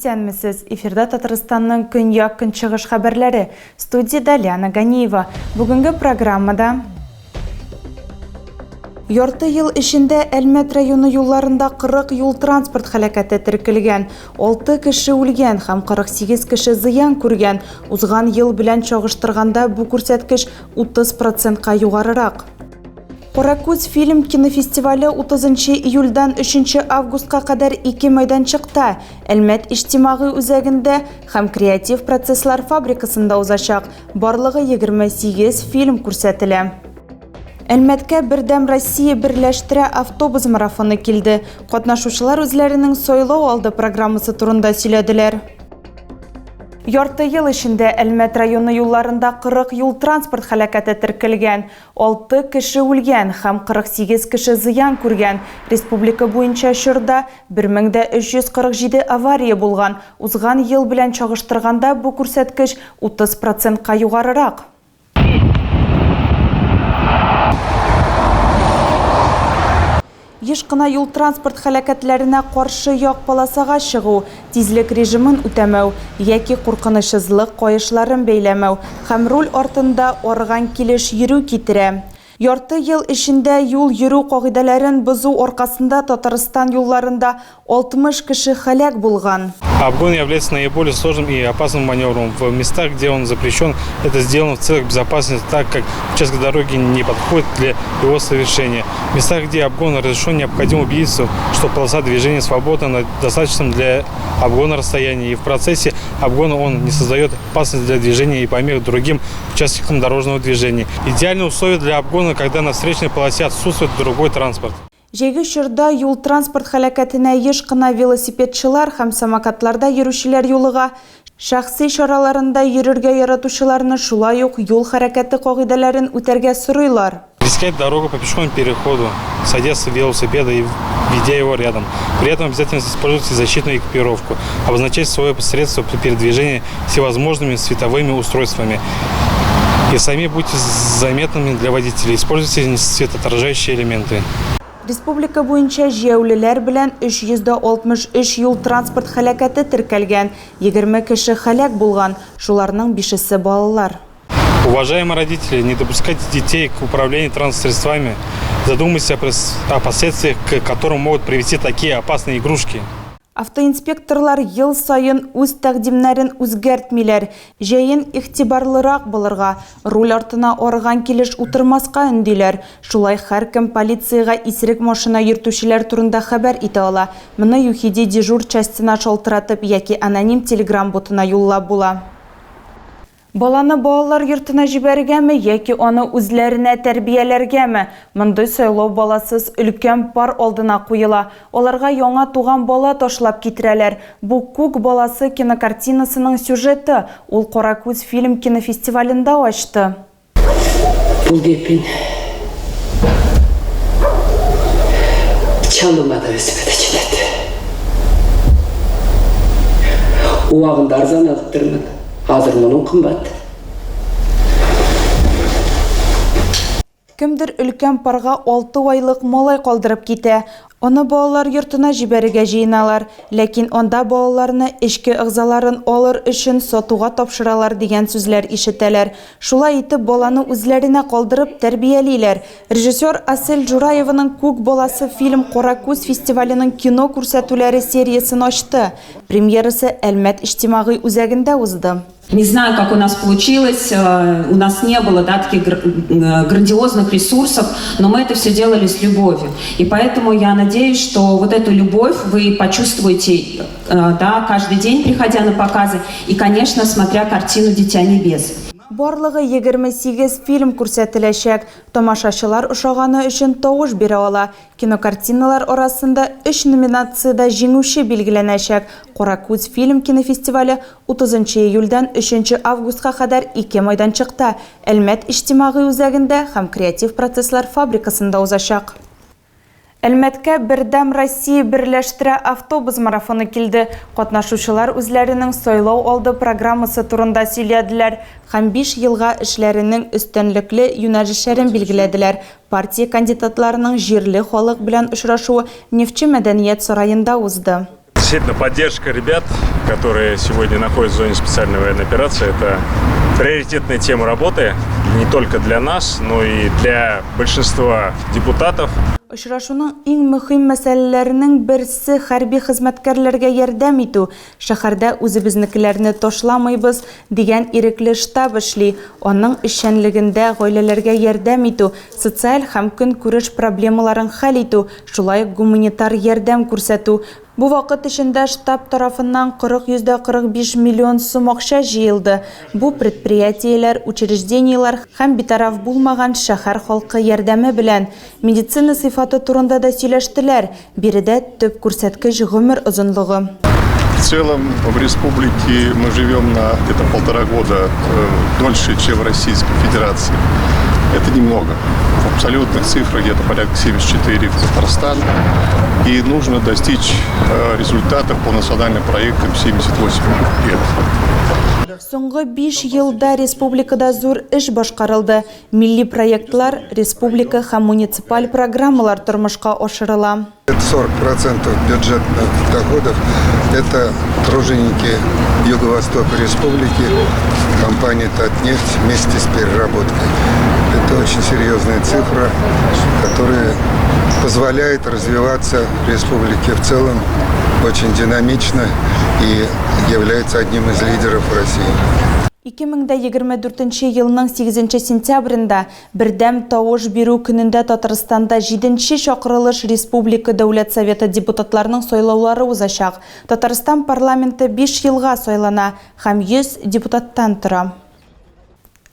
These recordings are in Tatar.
Исәнмесез! Эфирда Татарстанның көньяк-көнчыгыш хәбәрләре. Студиядә Лиана Ганиева. Бүгенге программада Ярты ел эчендә Әлмәт районы юлларында 40 юл-транспорт һәлакәте теркелгән. 6 кеше үлгән һәм 48 кеше зыян күргән. Узган ел белән чагыштырганда бу күрсәткеч 30 процентка югарырак. Каракүз фильм кинофестивале 30 июльдән 3 августка кадәр ике мәйданчыкта, Әлмәт иҗтимагый үзәгендә һәм Креатив процесслар фабрикасында узачак. Барлыгы 28 фильм күрсәтелә. Әлмәткә Бердәм Россия берләштерә автобус марафоны килде. Катнашучылар үзләренең сайлау алды программасы турында сөйләделәр. Ярты ел эчендә Әлмәт районы юлларында 40 юл-транспорт һәлакәте теркелгән. Алты кеше үлгән һәм 48 кеше зыян күргән. Республика буенча чорда 1347 авария булган. Узган ел белән чагыштырганда бу күрсәткеч 30 процентка югарырак. Еш кына юл-транспорт һәлакәтләренә каршы як полосага чыгу, тизлек режимын үтәмәү яки куркынычсызлык каешларын бәйләмәү һәм руль артында арыган килеш йөрү китерә. Ярты ел эчендә юл йөрү кагыйдәләрен бозу аркасында Татарстан юлларында 60 кеше һәлак булган. Обгон является наиболее сложным и опасным маневром. В местах, где он запрещен, это сделано в целях безопасности, так как участок дороги не подходит для его совершения. В местах, где обгон разрешен, необходимо убедиться, что полоса движения свободна на достаточном для обгона расстоянии, и в процессе обгона он не создает опасность для движения и помех другим участникам дорожного движения. Идеальные условия для обгона, когда на встречной полосе отсутствует другой транспорт. Җәйге чорда юл-транспорт һәлакәтенә еш кына велосипедчылар һәм самокатларда йөрүчеләр юлыга. Шәхси чараларында йөрергә яратучыларны шулай ук юл хәрәкәте кагыйдәләрен үтәргә сорыйлар. Пересекать дорогу по пешеходному переходу, сойдя с велосипеда и ведя его рядом. При этом обязательно используйте защитную экипировку. Обозначать свое средство при передвижении всевозможными световыми устройствами. И сами будьте заметными для водителей. Используйте светоотражающие элементы. Республика буенча җәяүлеләр белән 363 юл-транспорт һәлакәте теркәлгән, 20 кеше һәлак булган, шуларның бишесе балалар. Уважаемые родители, не допускайте детей к управлению транспортными средствами. Задумайтесь о последствиях, к которым могут привести такие опасные игрушки. Автоинспекторлар ел саен үз тәкъдимнәрен үзгәртмиләр. Җәен игътибарлырак булырга, руль артына арыган килеш утырмаска өндиләр. Шулай һәркем полициягә исерек машина йөртүчеләр турында хәбәр итә ала. Моны ЮХИДИ дежур частена шалтыратып яки аноним телеграм-ботына юллап була. Баланы балалар йортына җибәрергәме яки аны үзләренә тәрбияләргәме? Мондый сайлау баласыз өлкән пар алдына куела. Аларга яңа туган бала ташлап китерәләр. Бу Күк баласы кинокартинасының сюжеты. Ул Каракүз фильм кинофестивалендә ачты. Бул кепин чалыма да өзүмө да жетет. Убагында арзан алыптырмын. Азыр мунун кымбат. Кемдер өлкән парга алты айлык малай калдырып китә. Аны балалар йортына җибәрергә җыеналар. Ләкин анда балаларны эчке әгъзаларын алыр өчен сатуга тапшыралар дигән сүзләр ишетәләр. Шулай итеп, баланы үзләренә калдырып тәрбиялиләр. Режиссер Асель Джураеваның Күк баласы фильм Каракүз фестиваленең кино күрсәтүләре сериясен ачты. Премьерасы Әлмәт иҗтимагый үзәгендә узды. Не знаю, как у нас получилось, э, у нас не было да, таких э, грандиозных ресурсов, но мы это все делали с любовью. И поэтому я надеюсь, что вот эту любовь вы почувствуете э, да, каждый день, приходя на показы, и, конечно, смотря картину «Дитя небес». Барлыгы 28 фильм күрсәтеләчәк. Тамашачылар ошаганы өчен тавыш бирә ала. Кинокартиналар арасында өч номинациядә җиңүче билгеләнәчәк. Каракүз фильм кинофестивале 30 нчы июльдән 3 нче августка кадәр ике майданчыкта, Әлмәт иҗтимагый үзәгендә һәм Креатив процесслар фабрикасында узачак. Әлмәткә Бердәм Россия берләштерә автобус марафоны килде. Катнашучылар үзләренең сайлау алды программасы турында сөйләделәр һәм биш елга эшләренең өстенлекле юнәлешләрен билгеләделәр. Партия кандидатларының җирле халык белән очрашуы Нефтьче мәдәният сараенда узды. Действительно, поддержка ребят, которые сегодня находятся в зоне специальной военной операции, это приоритетная тема работы не только для нас, но и для большинства депутатов. Очрашуның иң мөһим мәсьәләләренең берсе хәрби хезмәткәрләргә ярдәм итү. Шәһәрдә үзебезнекеләрне ташламыйбыз дигән ирекле штаб эшли. Аның эшчәнлегендә гаиләләргә ярдәм итү, социаль һәм көнкүреш проблемаларын хәл итү, шулай ук гуманитар ярдәм күрсәтү. Бу вакыт эчендә штаб тарафыннан 40,45 миллион сум акча җыелды. Бу предприятиеләр, учреждениеләр һәм битараф булмаган шәһәр халкы ярдәме белән. Медицина сыйфаты турында да сөйләштеләр. Биредә төп күрсәткеч гомер озынлыгы. В целом в республике мы живем на где-то полтора года дольше, чем в Российской Федерации. Это немного. В абсолютных цифрах где-то порядка 74 в Татарстан. И нужно достичь результатов по национальным проектам 78 лет. Соңгы 5 елда республикада зур эш башкарылды. Милли проектлар, республика һәм муниципаль программалар тормышка ашырыла. 40% бюджетных доходов – это труженики Юго-Востока Республики, компания «Татнефть» вместе с переработкой. Это очень серьезная цифра, которая позволяет развиваться республике в целом очень динамично и является одним из лидеров России. 2024 елның 8 сентябрендә бердәм тавыш бирү көнендә Татарстанда 7 чакырылыш Республика Дәүләт Советы депутатларының сайлаулары узачак. Татарстан парламенты 5 елга сайлана һәм 100 депутаттан тора.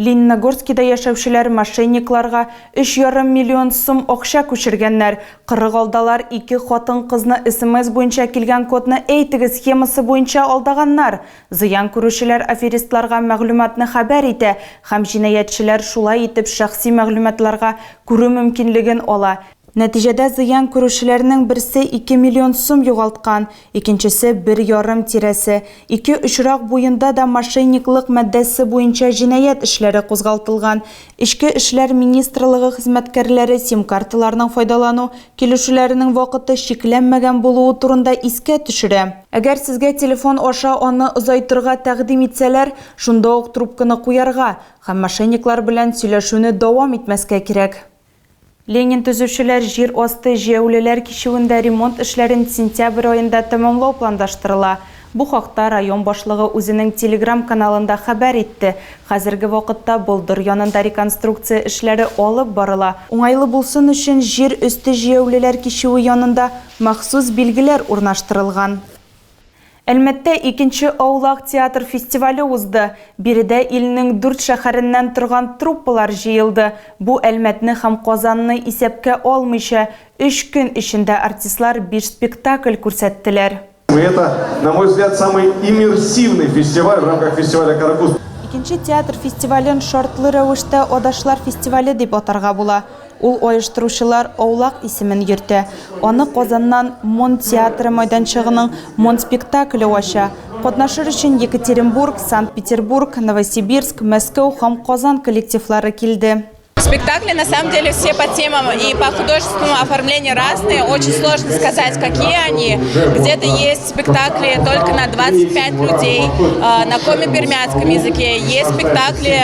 Лениногорскида яшәүчеләр мошенникларга 3,5 миллион сум акча күчергәннәр. Кырык алдалар ике хатын-кызны СМС буенча килгән кодны әйтегез схемасы буенча алдаганнар. Зыян күрүчеләр аферистларга мәгълүматны хәбәр итә һәм җинаятьчеләр шулай итеп шәхси мәгълүматларга күрү мөмкинлеген ала. Нәтиҗәдә зыян күрүчеләрнең берсе 2 миллион сум югалткан, икенчесе 1,5 тирәсе. Ике очрак буенда да мошенниклык маддәсе буенча җинаять эшләре кузгалтылган. Эчке эшләр министрлыгы хезмәткәрләре сим-карталарның файдалану килешүләренең вакыты чикләнмәгән булуы турында искә төшерә. Әгәр сезгә телефон аша аны озайтырга тәкъдим итсәләр, шунда ук трубканы куярга һәм мошенниклар белән сөйләшүне дәвам итмәскә кирәк. Ленин төзүчеләр җир асты җәяүлеләр кичүендә ремонт эшләрен сентябрь аенда тәмамлау пландаштырыла. Бу хакта район башлыгы үзенең телеграм-каналында хәбәр итте. Хәзерге вакытта болдыр янында реконструкция эшләре алып барыла. Уңайлы булсын өчен җир өсте җәяүлеләр кичүе янында махсус билгеләр урнаштырылган. Әлмәттә икенче аулак театр фестивале узды. Биредә илнең дүрт шәһәреннән торган труппалар җыелды. Бу Әлмәтне һәм Казанны исәпкә алмыйча, өч көн эчендә артистлар биш спектакль күрсәттеләр. И это, на мой взгляд, самый иммерсивный фестиваль в рамках фестиваля «Каракуз». Икенче театр фестивален шартлы рәвештә Адашлар фестивале дип атарга була. Ул оештыручылар Аулак исемен йөртә. Аны Казаннан Мон театры майданчыгының Мон спектакле ача. Катнашыр өчен Екатеринбург, Санкт-Петербург, Новосибирск, Мәскәү һәм Казан коллективлары килде. Спектакли на самом деле все по темам и по художественному оформлению разные. Очень сложно сказать, какие они. Где-то есть спектакли только на 25 людей, на коми-пермяцком языке. Есть спектакли,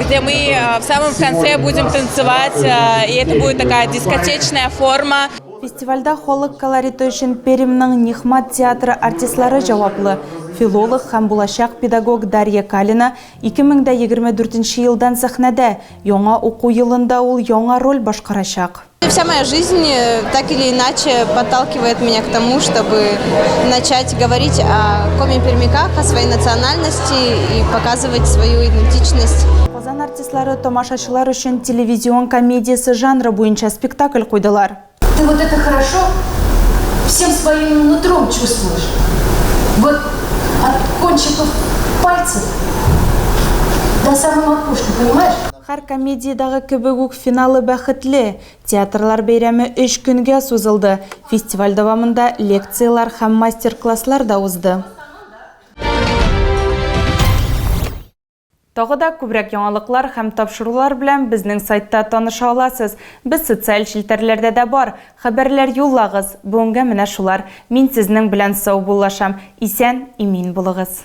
где мы в самом конце будем танцевать, и это будет такая дискотечная форма. Фестивальдә халык колориты өчен Пермьнең Нихмат театры артистлары җаваплы. Филолог һәм булачак педагог Дарья Калина 2024 елдан сәхнәдә. Яңа уку елында ул яңа роль башкарачак. Вся моя жизнь так или иначе подталкивает меня к тому, чтобы начать говорить о коми-пермяках, о своей национальности и показывать свою идентичность. Казан артистлары тамашачылар өчен телевизион комедиясе жанры буенча спектакль куйдылар. Ты вот это хорошо всем своим нутром чувствуешь. Вот от кончиков пальцев до самой макушки, понимаешь? Һәр комедиядәге кебек үк финалы бәхетле. Театрлар бәйрәме өч көнгә сузылды. Фестиваль дәвамында лекцияләр һәм мастер-класслар да узды. Тагы да күбрәк яңалыклар һәм тапшырулар белән безнең сайтта таныша аласыз. Без социаль челтәрләрдә дә бар. Хәбәрләр юллагыз. Бүгенгә менә шулар. Мин сезнең белән саубуллашам. Исән, имин булыгыз.